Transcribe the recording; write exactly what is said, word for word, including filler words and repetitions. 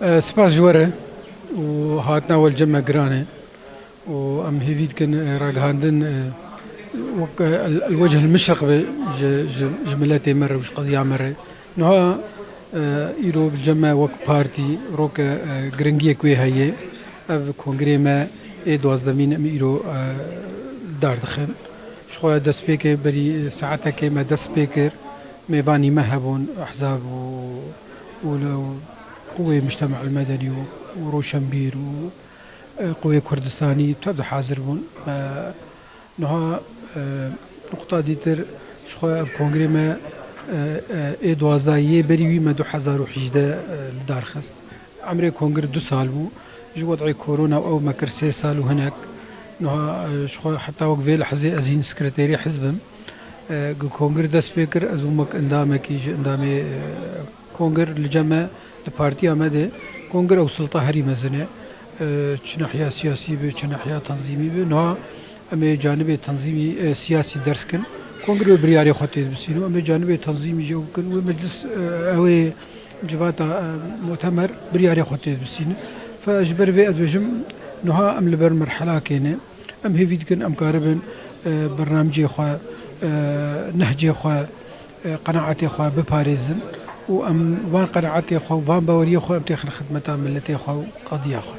E, spas ji we re û hatina we li cem me giran e û em hêvî dikin, e, ragihandin, e, wek, e, el, el wecih el mişriq be ji, ji, ji miletê me re û ji qediya me re. Niha, e, îro li cem me wek partî roke, e, giringiyek wê heye. Ev kongrê me ê duwazdemîn em îro, e, dar dixin. Ji xwe destpêkê berî saetekê me dest pê kir. Mêvanî me hebûn, ehzab û, û li, û qûwê mujtema el-medenî û, û roşenbîr û, e, qûwê Kurdistanî tev de hazir bûn. E, niha, e, nuqta dîtir, ji xwe ev kongrê me, e, e, ê duwazdeh yê berî wî me du hezar û hejdeh, e, li dar xist. Emrê kongir du sal bû. Ji wed'ê korona û ew me kir sê sal û hinek. Niha, e, ji xwe heta wek vê lehzê ez hîn sekreterê hizb im. E, ku kongir dest pê kir, ez bûm wek endamekî ji endamê, e, kongir li cem me, li partiya me de. Kongir ew silta herî mezin e. E, çi nehiya siyasî be, çi nehiya tenzîmî be. Niha em ê canibê tenzîmî, e, siyasî ders kin. Kongir wê biryarê xwe tê dibistînin û em ê canibê tenzîmî jî ew bikin. Wê meclis, e, ew ê civata, e, mutemer biryarê xwe tê dibistînin. Fe ji ber vê ez dibêjim, niha em li ber merhelakê ne. Em hêvî dikin em karibin, e, bernamicê xwe, e, nehcê xwe, e, qenaetê xwe biparêzin û em van qenaetê xwe û van baweriyê xwe em têxin xidmeta miletê xwe û qediya xwe.